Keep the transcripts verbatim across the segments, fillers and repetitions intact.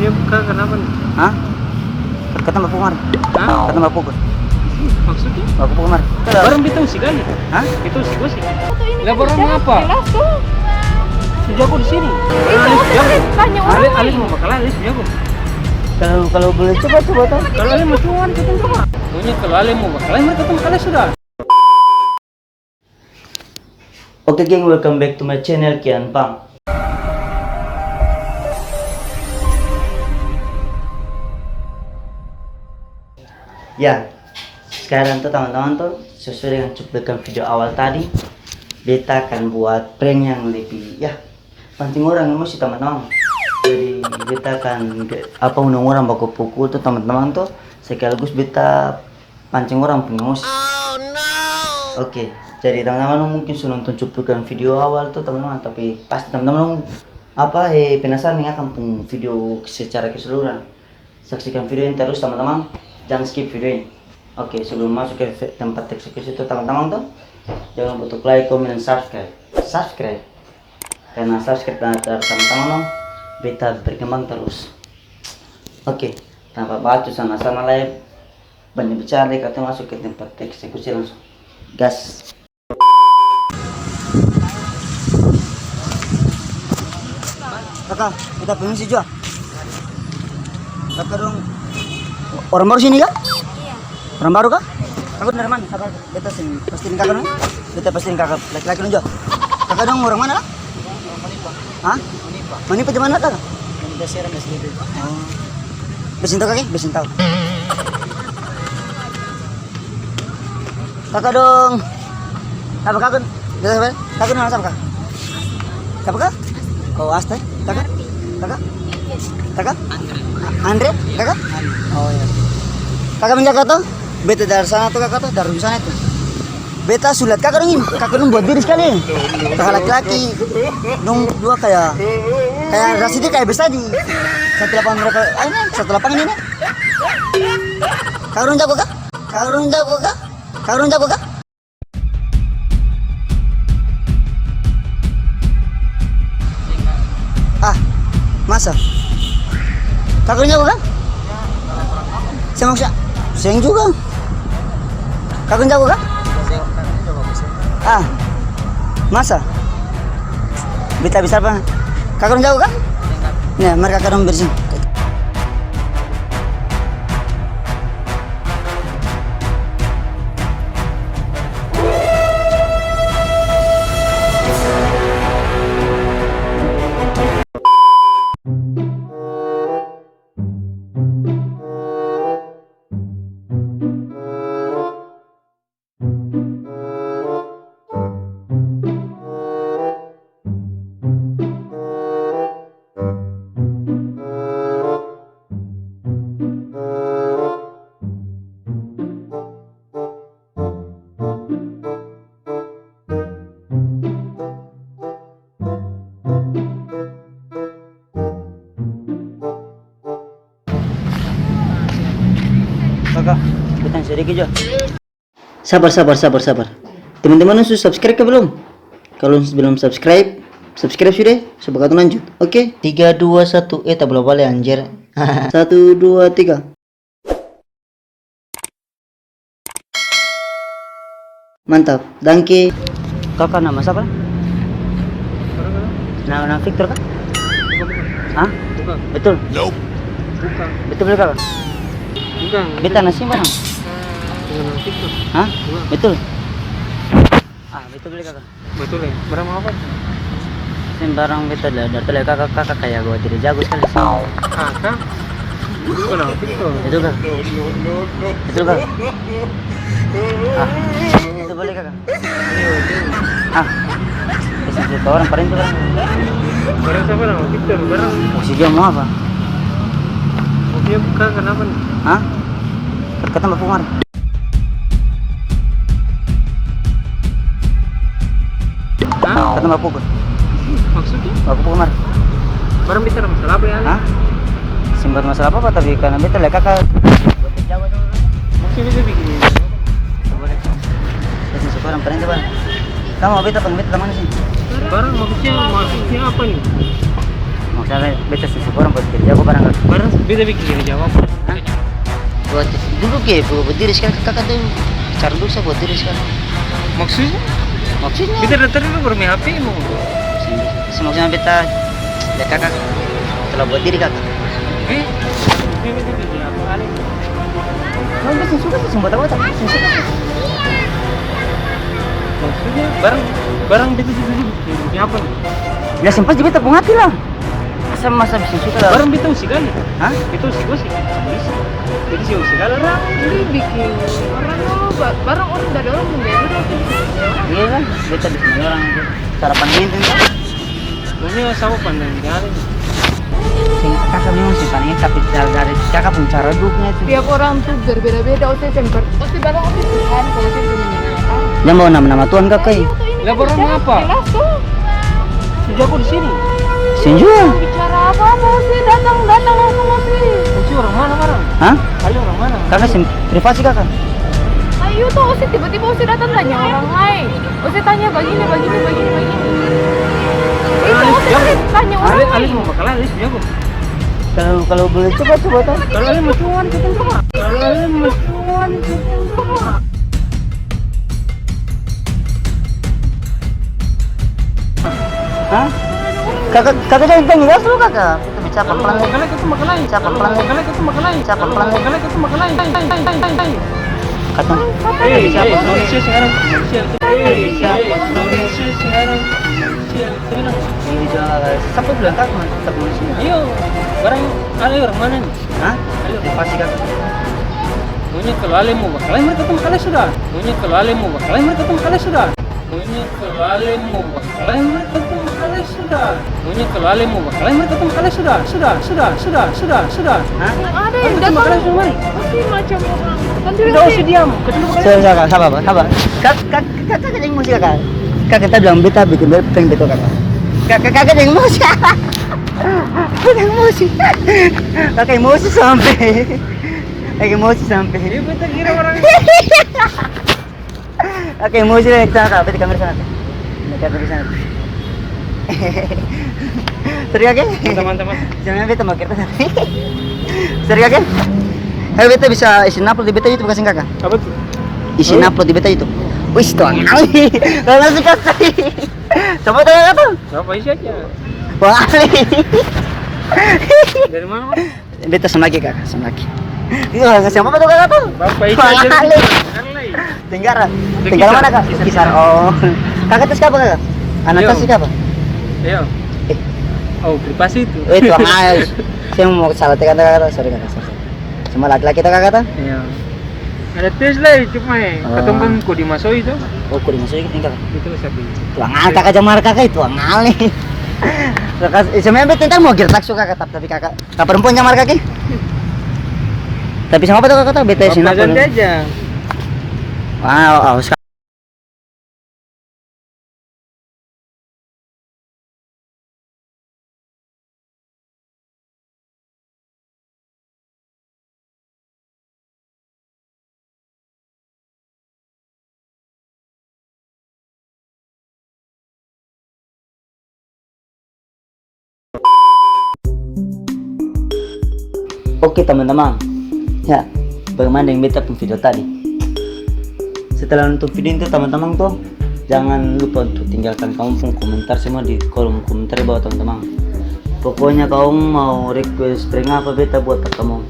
Buka kenapa nih? Hah? Katong baku kemari. Hah? Katong baku. Maksudnya? Baku kemari. Barang beta usik kali. Hah? Beta usik, usik. Lah, barang apa? Su jago di sini. Barang ale su jago. Ale, ale mau bakal ale su jago. Kalau, kalau boleh coba, coba tau. Kalau ale mau coba, kita coba. Pokoknya kalau ale mau bakal ale, mereka tuh bakal ale sudah. Oke geng, welcome back to my channel, Kian Pang. Ya, sekarang tuh teman-teman tuh, sesuai dengan cuplikan video awal tadi, beta akan buat prank yang lebih, ya, pancing orang emosi, teman-teman. Jadi, beta akan, apa, undang orang baku pukul tuh, teman-teman tuh, sekaligus beta pancing orang pung emosi. Oke, jadi teman-teman mungkin su nonton cuplikan video awal tuh, teman-teman, tapi pasti teman-teman, apa, eh, penasaran deng akang pung video secara keseluruhan. Saksikan video ini terus, teman-teman. Jangan skip video ini. Oke, sebelum masuk ke ve-, tempat eksekusi itu, teman-teman tuh, jangan lupa untuk like, comment, dan subscribe. Subscribe. Karena subscribe dan, dan teman-teman, beta berkembang terus. Oke, tanpa bacot sana-sana lai, banyak bicara lai, katong masuk ke tempat eksekusi langsung. Gas. Kaka, beta permisi jua. Kaka dong, orang baru sini ka? Iya. Orang baru ka? Kaka dari mana? Sabar, beta seng pasti deng kaka dong. Beta pasti deng kaka, laki-laki dong jua. Kaka dong orang mana ka? Hah? Manipa di mana kaka? Oh. Besin tau kaka, besin tau. Kaka dong. Apa kaka? Kaka nama sapa kaka? Sapa kaka? Oh, Asta. Kaka? Kaka? Kaka? Andre? Kaka? Oh, iya. Kaka menjaga to? Beta dari sana to, kaka to, dari sana itu. Beta su liat kaka dong ini, kaka dong buat diri skali. Kaka laki-laki, dong dua kaya, kaya rasidi kaya besar di satu lapangan mereka, ah, ini satu lapangan ini. Kaka dong jago ka? Kaka dong jago ka? Kaka dong jago ka? Ah, masa? Kaka dong jago ka? Seng maksudnya, seng juga. Kaka dong jago ka? Ah, masa? Beta bisa apa? Kaka dong jago ka? Ya, mari kaka dong bersih. Kaka, utang sadiki jua. Sabar, sabar, sabar, sabar. Teman-teman su subscribe ka belum? Kalo belum subscribe, subscribe sudah, supaya katong lanjut. Oke, tiga, dua, satu. Eh, tabale-bale, anjir. Satu, dua, tiga. Mantap, danke. Kaka nama sapa? Nama, nama Victor ka? Bukan, bukan. Hah? Bukan. Betul? Nope. Bukan. Betul, betul, kaka? Bukan. Beta na seng barang. Bukan nama Victor. Hah? Bukan. Betul? Ah, betul, betul, kaka. Betul, ya? Barang apa? Seng barang, beta da-, da-, da-, kaka, kaka kaya bawa tidak jago skali sini. Ah, kang? Itu kenapa itu? Itu, kaka. Itu, kaka. Ah, itu boleh, kaka? Ah, kasih tahu orang, paling itu, kaka. Barang siapa nama? Victor, barang. Oh, si dia mau apa? Oke, kaka kenapa nih? Hah? Kata mau keluar. Hah? Katong baku pukul. Maksudnya? Baku pukul mar. Barang beta ada masalah apa ya? Hah? Seng buat masalah apa-apa, tapi karena beta liat kaka buat jago tu. Maksudnya beta bikin ini. Boleh. Beta seng suka orang paling tu, bang. Sama beta pang beta tamang sini. Barang maksudnya, maksudnya apa nih? Maksudnya beta seng suka orang buat jago barang kaka. Beta biking jadi jawab. Hah? Buat duduk ya, buat, buat diri sekali, kakak tuh cari dosa buat diri sekali. Maksudnya? Maksudnya? Beta dari tadi lu bermain H P mu. Seng bisa. Maksudnya beta, ya kakak, telah buat diri kakak. Eh? Maksudnya beta bikin apa kali? Nah, beta seng suka sih, seng buat apa, tapi seng suka sih. Maksudnya? Barang, barang beta juga bikin apa nih? Ya seng pas di beta pung hati lah. Masa, masa bisa suka? Barang beta usikan. Hah? Beta usikan sih. Bisa. Beta sih usikan. Orang ini bikin orang dulu, ba-, barang orang dari orang pung beda, beta bikin orang. Iya kan? Beta bikin orang itu. Cara pandang itu kan? Pokoknya sama pandang kali. Seng, kakak memang seng pandang, tapi dari, dari kakak pung cara duduknya itu. Tiap orang tuh berbeda-beda, ose seng per-, ose barang ose Tuhan, kalau ose cuma Jang bawa nama-nama Tuhan, Kak, eh. Lah, barang apa? Jelas tuh. Seng jago di sini. Seng jua. Bicara apa-apa, ose datang, datang langsung, ose. Ose orang mana, barang? Hah? Ale orang mana? Kakak seng privasi, Kakak. Ayo tuh, ose tiba-tiba ose datang tanya orang lain. Ose tanya bagini, bagini, bagini, bagini. Itu ose tanya orang lain. Ale mau bakal ale seng jago. Kalau, kalau boleh coba, coba tuh. Kalau ale mau cuan, kita coba. Kalau ale mau cuan, kita coba. Hah? Kakak, kakak jangan, jangan ngegas dulu, kakak. Kita bicara pelan-pelan. Kalau makan, kita makan lain. Bicara pelan-pelan. Kalau makan, kita makan lain. Bicara pelan-pelan. Kalau makan, kita makan lain. Kata. Eh, eh, manusia sekarang, manusia. Eh, eh, manusia sekarang, manusia. Ini bisa, siapa bilang kakak, kakak manusia? Iyo, orang, ale orang mana nih? Hah? Ale. Pasti kakak. Pokoknya kalau ale mau bakal lain, mereka tuh bakal sudah. Pokoknya kalau ale mau bakal lain, mereka tuh bakal sudah. Pokoknya kalau ale mau bakal lain, mereka tuh bakal sudah. Pokoknya kalau ale mau bakal lain, mereka tuh bakal sudah. Sudah, sudah, sudah, sudah, sudah. Hah? Ada yang datang. Mereka tuh bakal sudah, mari. Pasti macam orang. Kan dulu. Udah, sih, usah diam. Sudah, sudah, Kak, sabar, Kak, sabar. Kak, kak, kak, kakak yang emosi, kakak. Kakak tadi bilang beta bikin beta pengen betul, kakak. Kak, kak, kakak yang emosi. Kakak emosi. Kakak emosi sampai. Kakak emosi sampai. Iya, beta kira orang. Oke, emosi deh, sana, Kak. Beta kamera sana, Kak. Beta kamera sana. Sorry, oke? Mantap, mantap, mantap. Jangan beta mau kertas. Sorry, oke? Ayo, beta bisa isi upload di beta YouTube, kasih kakak. Apa tuh? Isi upload di beta YouTube. Wih, tuang kali. Kalau langsung kasih. Coba tanya apa? Coba isi aja. Wah, kali. Dari mana, Mas? Beta seng lagi, Kaka, seng lagi. Iya, siapa tuh, Kaka, tuh? Bapak itu aja. Tenggara. Tenggara mana, Kak? Kisar. Oh. Kaka tuh siapa, Kaka? Anak tas siapa? Iya. Eh. Oh, privasi itu. Eh, itu, ah, saya mau salah tekan, Kaka, sorry, Kaka, sorry, sorry. Semua laki-laki tuh, Kaka, tuh? Iya. Ada tes lai, cuma, eh, katong kan kodi masoi to. Oh, kodi masoi ka tinggal. Itu sapi. Tuang ah, kaka jamar kaka itu, tuang ale. Kaka, eh, sebenarnya beta tentang mau gertak suka kaka, tapi kaka, kaka perempuan jamar kaki. Tapi sama apa tuh kaka tuh? Beta sini apa? Santai aja. Wow, aus. Oke, tamang-tamang. Ya, bagaimana deng beta pung video tadi? Setelah nonton video itu, tamang-tamang to, jangan lupa untuk tinggalkan kamu pung komentar semua di kolom komentar di bawah, tamang-tamang. Pokoknya kamu mau request prank apa, beta buat par kamu.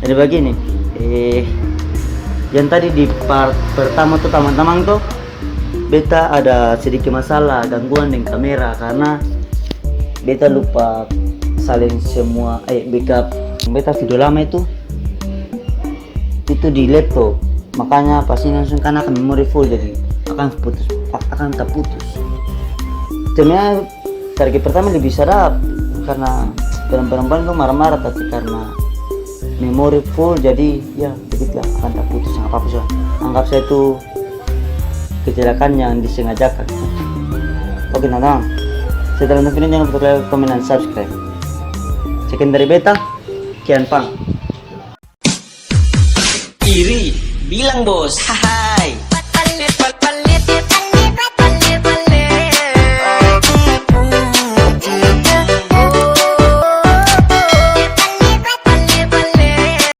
Jadi bagini, eh, yang tadi di part pertama to, tamang-tamang to, beta ada sedikit masalah, gangguan deng kamera karna beta lupa salin semua, eh, backup beta video lama itu, itu di laptop. Makanya pas ini langsung kan akan memori full, jadi akan putus, akan taputus. Sebenarnya target pertama lebih sadap karna perempuan-perempuan dong marah-marah, tapi karna memori full, jadi ya begitulah, akan taputus, nggak apa-apa sudah. Anggap saja itu kecelakaan yang disengajakan. Oke, teman-teman. Setelah nonton video, jangan lupa like, komen, dan subscribe. Sekian dari beta, Kian Pang. Iri, bilang bos, hahai.